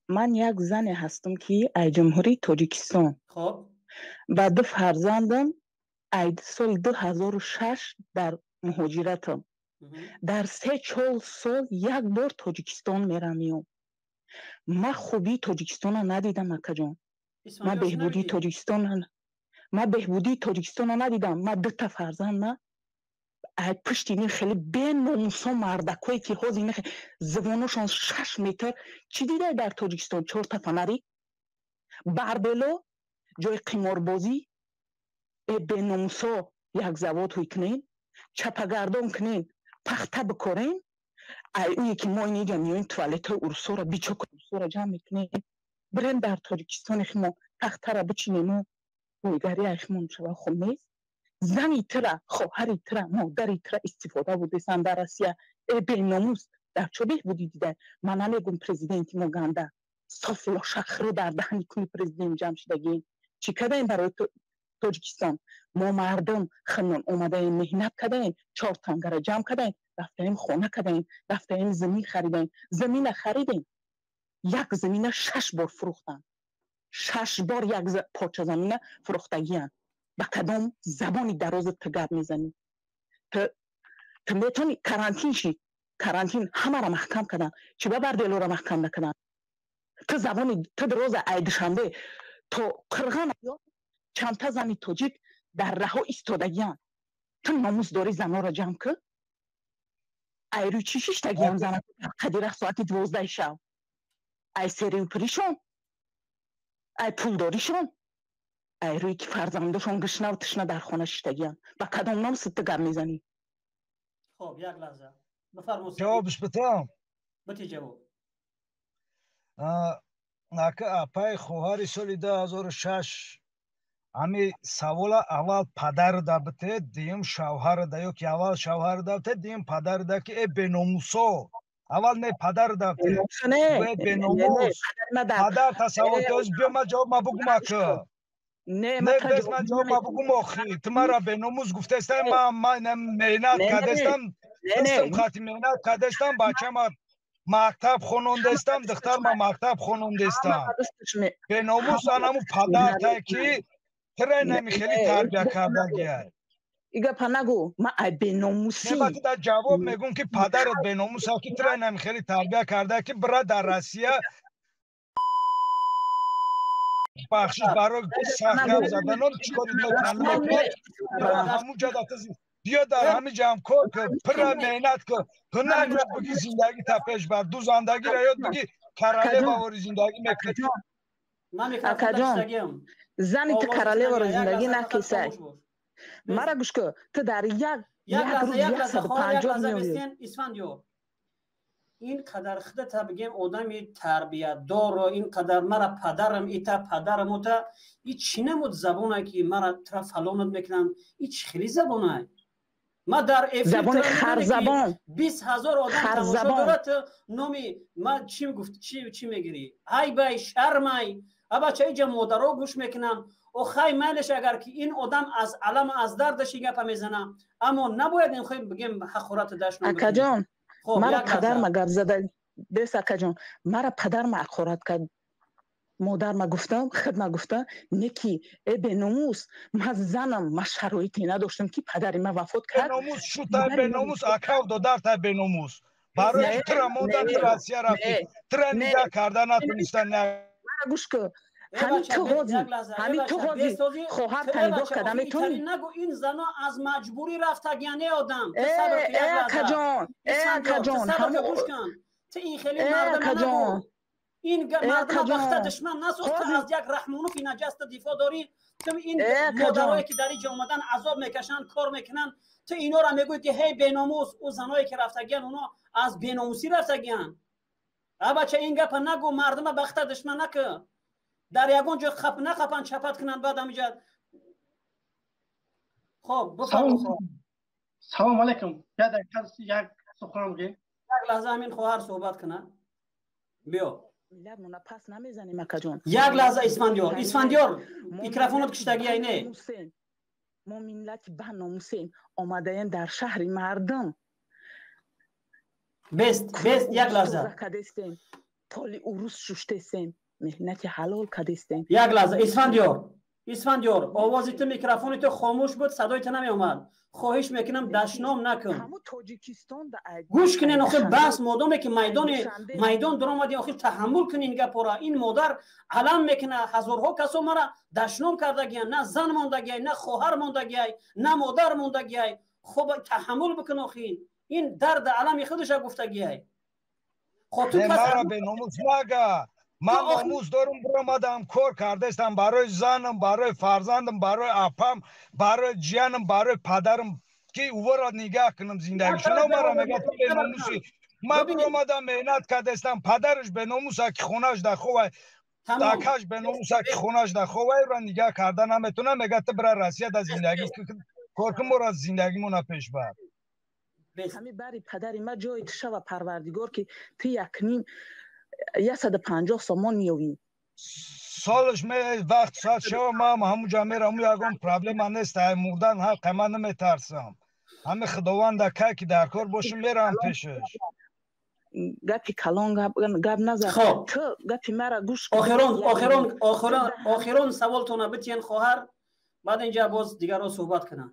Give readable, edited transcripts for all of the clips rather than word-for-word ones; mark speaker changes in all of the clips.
Speaker 1: Ман як зане ҳастам, ки ай Ҷумҳурии Тоҷикистон.
Speaker 2: Хоб.
Speaker 1: Ба ду фарзандам ай соли 2006 дар муҳоҷиратам. Дар 3-4 сол як бор Тоҷикистон мерам, меом. Ман хубии Тоҷикистона надидам, акаҷон. Ман беҳбудии Тоҷикистон, ман беҳбудии Тоҷикистона надидам. Ман дута фарзанд, ма ай пушти ин хеле беномусо мардакое, ки ҳозир ин зувоношон 6 метр. Чӣ дидай дар Тоҷикистон? Чорта фонари, бордело, ҷои қиморбозӣ. Э, беномусо, як завод ҳуй кунен, чапагардон кунен, пахта бикорен. Ай уе ки мо инҷа меоем, туалетҳои урусоро, бичок урусоро ҷамъ мекунем, бирем дар Тоҷикистони химо пахтара бичинему бойгари айхимон шава. Хуб нест. Зани тира, хоҳари тира, модари тира истифода бурдесан дар Россия. Э, беномус, дар чо беҳбудӣ дида? Ман намегум, президенти мо ганда соф лошахру дар даҳни куни президент ҷамъ шудагием. Чӣ кардаем барои Тоҷикистон? Мо мардум хунон омадаем, меҳнат кардаем, чор тангара ҷамъ кардаем, рафтаем, хона кардаем, рафтаем, замин харидаем. Замина харидем, як замина шаш бор фурӯхтанд, шаш бор як порча замина фурӯхтагиянд. Ба кадом забони дароза ту гап мезанӣ? Ту метавонӣ? Карантин шид, карантин ҳамаро маҳкам карданд. Чӣ ба борделора маҳкам накарданд? Ту забони ту дороза. Ай Душанбе то Қирған чандта зани тоҷик дар раҳо истодагиянд. Ту номус дорӣ? Занора ҷамъ кӣ. Ай рӯи чӣ шиштагиям зана қадира соати 12-и шаб? Ай серию пиришон, ай пулдоришон, ай рӯи ки фарзандошон гушнаву тишна дар хона шиштагиянд. Ба кадом номуси ту гап мезанӣ?
Speaker 2: Хоб, як лаҳза, бифармо.
Speaker 3: Ҷавобш битам?
Speaker 2: Бити ҷавоб.
Speaker 3: Ака, апаи хоҳари соли 2006, ҳами савола аввал падарда бите, дуюм шавҳарда, ё ки аввал шавҳарда бите, дуюм падарда, ки э беномусо, аввал не, падарда бите, э беномус, падар тасаввур кӣ. Биё, ма ҷавоб ма бугум, ака.
Speaker 1: Не.
Speaker 3: Не, без ман ҷавоб ма бугум. Охи ту мара беномус гуфтестам, ма меҳнат кардестам, дастам хати меҳнат кардестам, бачама мактаб хонондестам, духтарма мактаб хонондестам. Беномус анаму падарта, ки тира нами хеле тарбия кардагиай.
Speaker 1: Игапа нагӯ, ма ай беномусӣ.
Speaker 3: Ма дар ҷавоб мегӯм, ки падарат беномус, ки тира нами хеле тарбия карда, ки бира дар Россия. Бахшиш барои сахт гап заданон. Чикор мекунад ҳамун ҷада? Биё, дар ҳамин ҷамъ кор кун, пира меҳнат кун, ҳунар ёд бигӣ, зиндагӣ та пеш бар, дузандагиро ёд бигӣ, королевавори зиндагӣ мекунӣ.
Speaker 1: Акаҷон, зани ту королеваро зиндагӣ накесай. Мара гӯш кун, ту дар як рӯз 150 меоӣ.
Speaker 2: Исфандиёр, ин қадар худата бигем одами тарбиятдорро, ин қадар мара падарам ита, падарам ута, и чӣ намуд забоне, ки мара тра фалонат мекунанд? И чӣ хели забонай? Ма дар
Speaker 1: забони харзабон.
Speaker 2: 20 000 одам тамошо дорад. Номи ма чӣ гуфт? Чӣ мегирӣ? Айбай, шармай, абача, иҷа модаро гӯш мекунанд. Охай, майлеш, агар ки ин одам аз алам, аз дардаш ин гапа мезана, аммо набояд ин хой бигем ҳақорати дашном.
Speaker 1: Акаҷон, мара падарма гап зада бес. Акаҷон, мара падарма ҳақорат кард, модарма гуфтам, хидма гуфтам, не ки э беномус. Ма занам, ма шароите надоштам, ки падари ма вафот кард.
Speaker 3: Беномус шутай, беномус акав додартай, беномус барои тира мондан, Россия рафти, тира нигаҳ карда натунистан.
Speaker 1: Мара гӯш кун, ҳамин ту ҳозир, ҳамин ту ҳозир хоҳарта нигоҳ карда метавонӣ?
Speaker 2: Нагу, ин зано аз маҷбурӣ рафтагия, не одам.
Speaker 1: Э акаҷон, э акаҷон.
Speaker 2: Ту ин хеле мардама нагу, ин мардама бахта душман насохта. Аз як Раҳмонов наҷаста дифоъ дорӣ ту. Ин модарое, ки дар иҷа омадан, азоб мекашанд, кор мекунанд, ту инора мегӯӣ, ки ҳей беномус. Ӯ заное, ки рафтагиян, оно аз беномусӣ рафтагиян. Абача, ин гапа нагу, мардама бахта душман накӣ. Дар ягон ҷо хап нақапанд, чапат кунанд баъд ҳамиҷа. Хоб.
Speaker 4: Салом алайкум, як сухан бигем.
Speaker 2: Як лаҳза, ҳамин хоҳар суҳбат кунад, биё.
Speaker 1: Миллатмона пас намезанем, акаҷон.
Speaker 2: Як лаҳза, Исфандиёр, Исфандиёр, микрофонот киштагиай, не?
Speaker 1: Мо миллати баномусем, омадаем дар шаҳри мардум.
Speaker 2: Бест, бест, як лаҳза.
Speaker 1: Кадестем. Поли урус шуштесем, меҳнати ҳалол кадестем.
Speaker 2: Як лаҳза, Исфандиёр, Исфандиёр, овози ту, микрофони ту хомӯш буд, садои ту намеомад. Хоҳиш мекунам, дашном накун. Гӯш кунен, охир баҳс модоме ки майдони майдон дуромадӣ, охир таҳаммул кун ин гапора. Ин модар алам мекуна, ҳазорҳо касо мара дашном кардагиян, на зан мондагиай, на хоҳар мондагиай, на модар мондагиай. Хоб, таҳаммул бикун, охир ин дард алами худиша гуфтагиай.
Speaker 3: Мара беномус нага. Ман номус дорум, биромадам, кор кардаистам барои занам, барои фарзандам, барои апам, барои ҷиянам, барои падарам, ки ӯро нигаҳ кунам зиндагишуно. Мара мега ту беномусӣ. Ман биромадам, меҳнат кардаистам. Падараш беномуса, ки хонаш дар ховай, акаш беномуса, ки хонаш дар ховай, ӯро нигаҳ карда наметонам. Мега ту бира Россия дар зиндагӣ кор кун, моро зиндагимона пеш бар.
Speaker 1: Ҳами бари падари ма ҷои ту шава, Парвардигор, ки ту якним 150 сомон меёвӣ.
Speaker 3: Солаш ме вақт соат шава, ман ҳамуҷа мерам, ягон проблема нест. Ай мурдан ҳаққа ман наметарсам. Ҳами Худованда кай ки дар кор бошам, мерам пешаш.
Speaker 1: Гапи калон гап назар, ту гапи мара гӯш.
Speaker 2: Охирон, охирон, охирон, охирон саволтона битиен, хоҳар, баъд инҷа боз дигарро суҳбат кунам.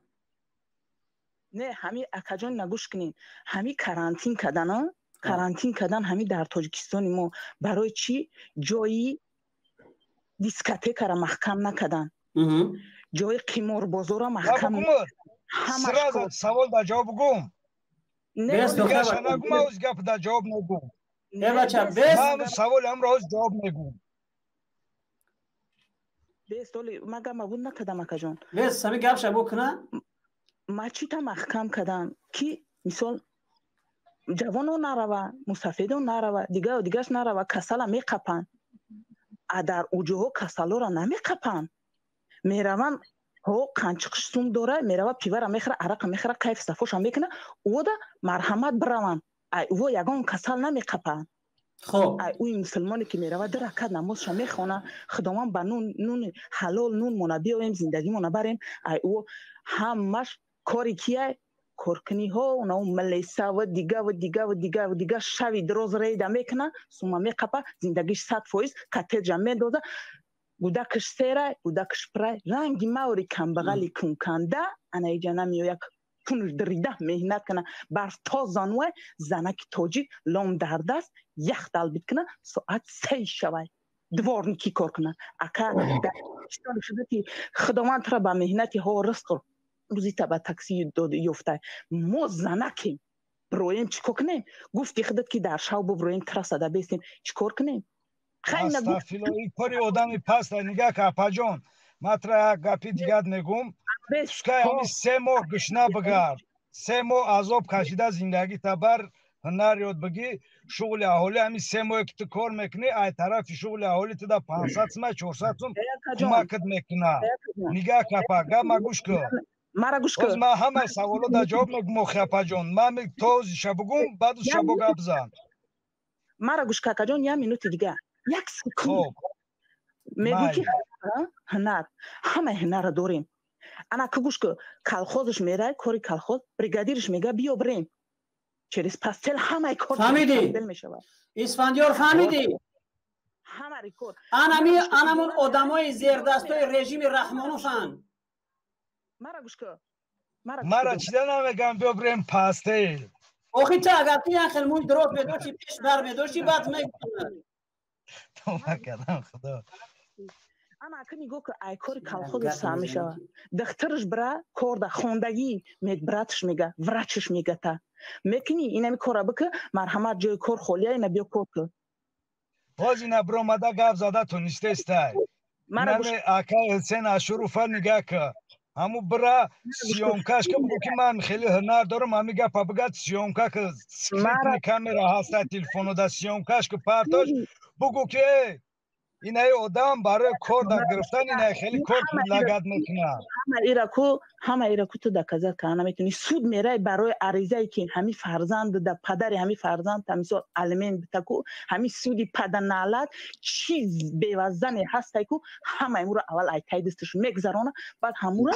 Speaker 1: Не, ҳами, акаҷон, нагӯш кунед. Ҳами карантин кардана, карантин кардан ҳами дар Тоҷикистони мо барои чӣ ҷои дискотекара маҳкам накардан, ҷои қиморбозора маҳкам?
Speaker 3: Сразу савол да ҷавоб гум. Нагум, гап да ҷавоб мегум. Саволи ҳамро ҳоз ҷавоб мегум.
Speaker 1: Бес, оли ма гапа буд накардам, акаҷон.
Speaker 2: Бес, ҳами гапша букуна.
Speaker 1: Мачита маҳкам кардам, ки мисол ҷавоно нарава, мусафедо нарава, дигару дигараш нарава, касала меқапанд. А дар уҷоҳо касалора намеқапанд. Мераванд, ҳо, қанчиқиш сум дора, мерава, пивара мехӯра, арақа мехӯра, кайф сафоша мекуна. Ӯода марҳамат, бираванд. Ай ӯо ягон касал намеқапанд. Ай ӯи мусулмоне ки мерава, ду ракат намозша мехона, Худованд ба нун, нуни ҳалол нун мона биёем, зиндагимона барем. Ай ӯ ҳамаш кори кияй? Коркуниҳо, онау милисаву дигаву дигаву дигаву дига шави дроз рейда мекуна, сума меқапа, зиндагиш 100% коттеджа мендоза, гудакаш серай, гудакаш пирай. Ранги маври камбағали кунканда ана иҷа намеояк, пунш дрида меҳнат кана, барф тозанвай, занаки тоҷик лом дар даст ях далбид кана, соат 3 шавай, дворникӣ кор кунад. Ака, дар шуда ки Худованд тура ба меҳнати ҳо ризқ рӯзита ба такси ёфта. Мо занакем, броем, чӣ кор кунем? Гуфти худат, ки дар шав буброем, трассада бестем, чӣ кор кунем?
Speaker 3: Астафило, кори одами паста. Нигаҳ ка, апаҷон, ман тра як гапи дигар мегум. Пускай ҳами 3 моҳ гушна бигард, 3 моҳ азоб кашида зиндагита бар, ҳунар ёд бигӣ, шуғли аҳолӣ. Ҳами 3 моҳе ки ту кор мекунӣ, ай тарафи шуғли аҳолӣ туда 500 сума, 400 сум кӯмакат мекунад. Нигаҳ капа, гап ма гӯш кун.
Speaker 1: Мара гӯш кун.
Speaker 3: Ман ҳамаи саволо дар ҷавоб мегум. Охи, апаҷон, ман то ша бугум, баъду шабо гап зан.
Speaker 1: Мара гӯш ка, акаҷон, як минути дига, як секунд. Мегӯ, ки ҳунар, ҳамаи ҳунарро дорем. Ана ка, гӯш ку, колхозш мерай, кори колхоз, бригадирш мега: «Биё, бирем через постель», ҳамаи кор
Speaker 2: Фаҳмидӣ,
Speaker 1: мешавад.
Speaker 2: Исфандиёр, фаҳмидӣ?
Speaker 1: Ҳамаи кор.
Speaker 2: Анами анамон одамои зердастои режими Раҳмонуфанд.
Speaker 1: Мара гӯш ку.
Speaker 3: Мара чида намегам: «Биё, бирем постель».
Speaker 2: Охи, ту агар ту як хел мӯи дроз медошти, пеш бар медошти, баъд мегӯяд.
Speaker 3: Тоба кардам, Худо.
Speaker 1: Ана ака, нигоҳ ку, ай кори колхозш сар мешавад. Духтараш бира корда хондагӣ, медбратш мега, врачш мега: «Та мекунӣ, инами кора бикӣ, марҳамат, ҷои кор холия, ина биё, кор кун».
Speaker 3: Боз ина биромада гап зада тунистестай. Наме ака Ҳусен Ашуруфа нигаҳ ка. Ҳаму бира съёмкаш ка, бугӯ, ки ман хеле ҳунар дорам. Ҳами гапа бигад, съёмка ка, скрытный камера ҳаста телефонода, съёмкаш ка, партош, бугӯ, ки инаи одам барои кор дар гирифтан инаи хеле кор лагад мекунад.
Speaker 1: Ҳама ира ку ту доказать карда наметавонӣ. Суд мерай, барои аризае ки ҳами фарзанд да падари ҳами фарзанд мисол алимент битаку, ҳами суди паданалат чиз беваззане ҳастай ку, ҳамаи муро аввал айтай дасташ мегзарона, баъд ҳамура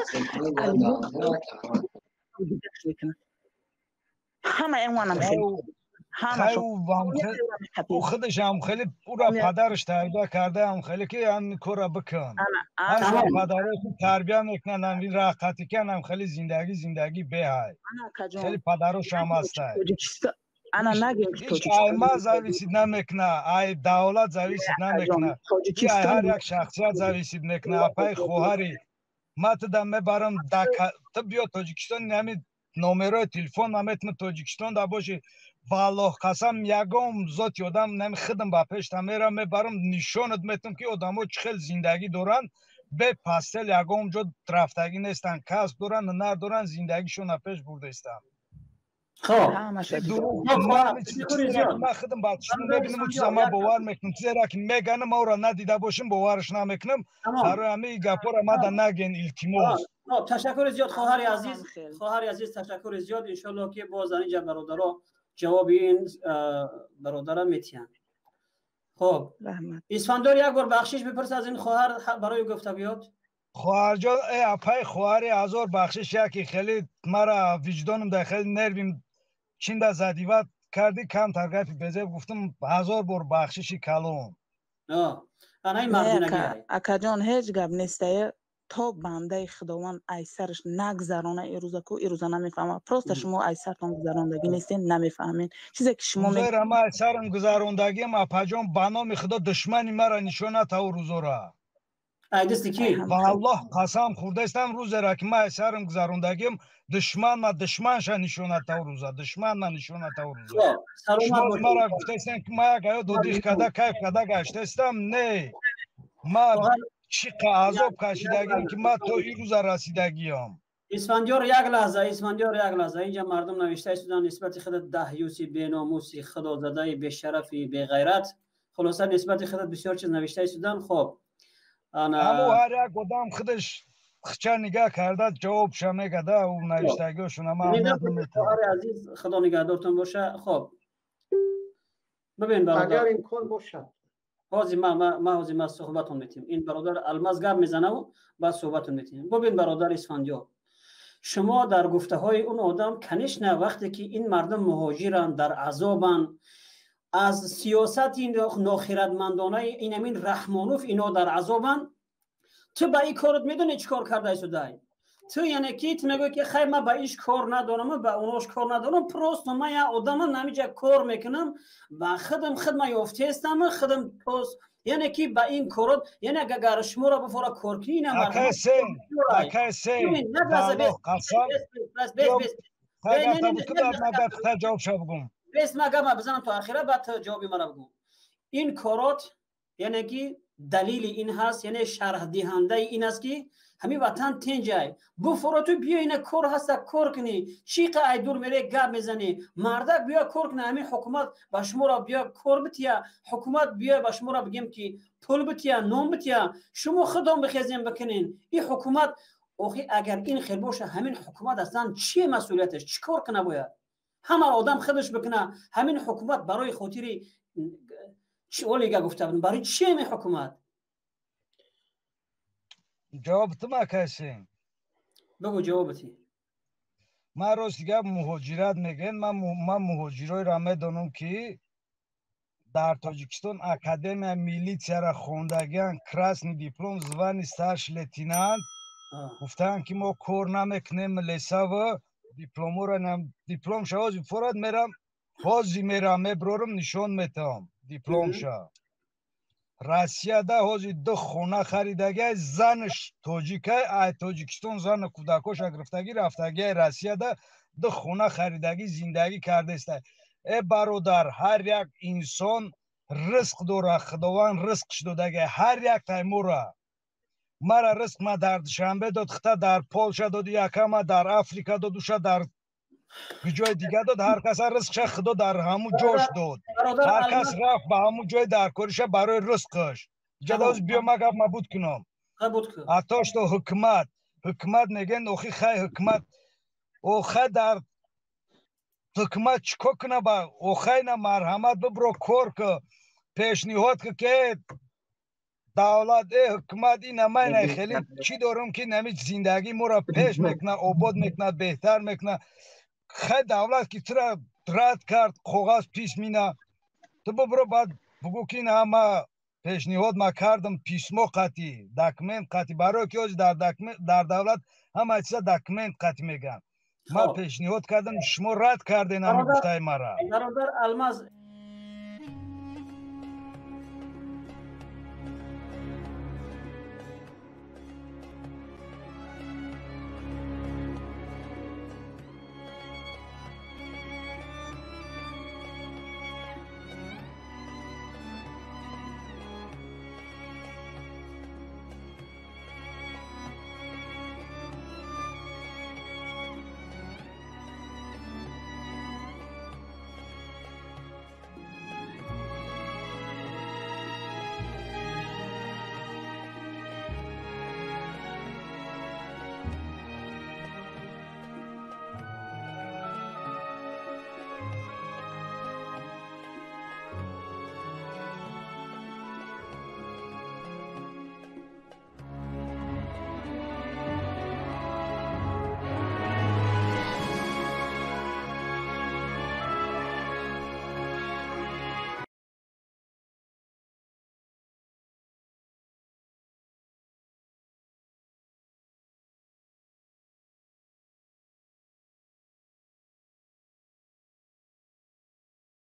Speaker 1: мекунад. Ҳамаи онам хеле.
Speaker 3: Ӯ худаш ҳам хеле ӯра падараш тарбия карда, ҳам хеле ки ҳам кора бикун. Ҳам падараш тарбия мекунанд, ҳам рақати кан, ҳам хеле зиндагӣ беҳай. Хеле падарош ҳам ҳастай.
Speaker 1: Ана нагем ки Тоҷикистон
Speaker 3: ай ма зависит намекуна, ай давлат зависит намекуна. Ай ҳар як шахсият зависит мекуна. Апай хоҳари ма туда мебарам, ту биё Тоҷикистон, ҳамин номерои телефон наметма Тоҷикистон да боши. Валлоҳ қасам, ягон зоти одам нами хидм ба пешта мерам, мебарам, нишонат метам ки одамо чӣ хел зиндагӣ доранд, бе пастел ягон ҷо рафтагӣ нестанд, касб доранд, ҳунар доранд, зиндагишонро пеш бурдаистанд.
Speaker 2: Хоб,
Speaker 3: ман хидм ба чишм мебинам, чиза ман бовар мекунам. Чизеро ки меганам, ма ӯро надида бошам, бовараш намекунам. Барои ҳамин гапҳоро мада наген, илтимос.
Speaker 2: Ташаккури зиёд, хоҳари азиз, хоҳари азиз, ташаккури зиёд. Иншоалло ки боз дар инҷа бародаро ҷавоби ин бародара метиҳанд. Хоб, Исфандор, як бор бахшиш бипурс аз ин хоҳар барои гуфтагӯёт.
Speaker 3: Хоҳарҷон, э апай хоҳари, ҳазор бахшиш, яки хеле мара виҷдонам да хеле нервим чинда задиват кардӣ, камтар гапи безеб гуфтам, ҳазор бор бахшиши калон.
Speaker 1: Акаҷон, ҳеҷ гап нестае, то бандаи Худованд ай сараш нагзарона ирӯзаку ирӯза намефаҳма. Просто шумо ай сартон гузарондагӣ нестен, намефаҳмед чизе ки шумо.
Speaker 3: Ма ай сарам гузарондагиам, апаҷон, ба номи Худо, душмани мара нишона та ӯ рӯзора.
Speaker 2: Ай дасти ки?
Speaker 3: Ба Аллоҳ қасам хӯрдаистам, рӯзера ки ма ай сарам гузарондагиам, душман ма душманша нишона та ӯ рӯза, душман ма нишона та ӯ рӯза. Шумо мара гуфтаистем ки ма як аё додих када, кайф када гаштаистам, не, ма чӣ азоб кашидагиам ки ма то ин рӯза расидагиам.
Speaker 2: Исфандиёр, як лаҳза, Исфандиёр, як лаҳза. Инҷа мардум навишта истоданд нисбати худат: даҳюси, беномуси, худозадаи, бешарафи, беғайрат. Хулоса, нисбати худат бисёр чиз навишта истоданд. Хоб,
Speaker 3: аммо ҳар як одам худаш хча нигаҳ карда ҷавобша мегада, ӯ навиштагиҳошона ма.
Speaker 2: Хоҳари азиз, Худо нигаҳдортон боша. Хоб, бибин, бародар,
Speaker 4: агар имкон бошад.
Speaker 2: Ҳозир ма ҳозир ма суҳбатон метиҳем. Ин бародар Алмаз гап мезанаву баъд суҳбатон метиҳем. Бубин, бародар Исфандиёр, шумо дар гуфтаҳои он одам, конечно, вақте ки ин мардум муҳоҷиранд, дар азобанд, аз сиёсати нохиратмандонаи инамин Раҳмонов ино дар азобанд. Ту ба ин корот медонӣ чӣ кор карда исудай ту? Яъне ки ту мегӯӣ ки хай, ман ба иш кор надорам, ба онош кор надорам, просто ман як одамам, намиҷа кор мекунам, ба худам хидма ёфтаестам, худам тоз. Яъне ки ба ин корот, яъне агар шуморо бифора кор кунӣ, ина бес ма гапа бизанам то ахира, баъд ҷавоби мара бигӯ. Ин корот, яъне ки далили ин ҳаст, яъне шарҳдиҳандаи ин аст ки ҳамин ватан тенҷай. Буфоро ту, биё, ина кор ҳаста, кор кунӣ. Чӣ қа ай дур мере, гап мезанӣ? Мардак биё, кор куна. Ҳамин ҳукумат ба шуморо биё, кор бития, ҳукумат биё, ба шуморо бигем ки пул бития, нон бития, шумо худон бихезем, бикунен. Ин ҳукумат охи, агар ин хел боша, ҳамин ҳукумат аслан чи масъулияташ, чӣ кор куна бояд? Ҳама одам худаш бикуна. Ҳамин ҳукумат барои хотири олига гуфта будем, барои чи ҳамин ҳукумат?
Speaker 3: Ҷавоб ту макасем.
Speaker 2: Бигӯ ҷавобати.
Speaker 3: Ман рости гап, муҳоҷират мегӯянд, ман муҳоҷироеро медонам ки дар Тоҷикистон академия милитсияро хондагиан, красный диплом, звание старший лейтенант, гуфтаанд ки мо кор намекунем лесава дипломора. Дипломша ҳозир форад мерам, ҳозир мерам, меброрам, нишон метавам дипломша. Россияда ҳозир ду хона харидагиай, занаш тоҷикай, ай Тоҷикистон зану кӯдакоша гирифтагӣ рафтагиай, Россияда ду хона харидагӣ, зиндагӣ кардаистай. Э бародар, ҳар як инсон ризқ дора, Худованд ризқш додагиай ҳар як таймура. Мара ризқ ма дар Душанбе дод, хита дар Полша дод, якама дар Африка дод, уша дар ҷои дига дод. Ҳар каса ризқша Худо дар ҳамун ҷош дод. Ҳар кас рафт ба ҳамун ҷои даркориша барои ризқш. Ҷадоз биё, ма гап мабуд кунам. Ато что ҳукумат, ҳукумат мегӯянд, охи хай ҳукумат, охай дар ҳукумат чӣ кор куна? Ба охай на марҳамат, бибро, кор ку, пешниҳод ку ки давлат, э ҳукумат, ина ман хеле чӣ дорам ки нами зиндагӣ моро пеш мекунад, обод мекунад, беҳтар мекунад. Хай давлат ки тура Рад кард коғаз письменно. Ту бубро, баъд бугӯ, ки ина ма пешниҳод ма кардам, письмо қатӣ, документ қатӣ, барое ки ҳозир дар давлат ҳама чиза документ қатӣ мегӯянд. Ман пешниҳод кардам, шумо рад карден ҳами гуфтаи мара.
Speaker 2: Бародар Алмаз.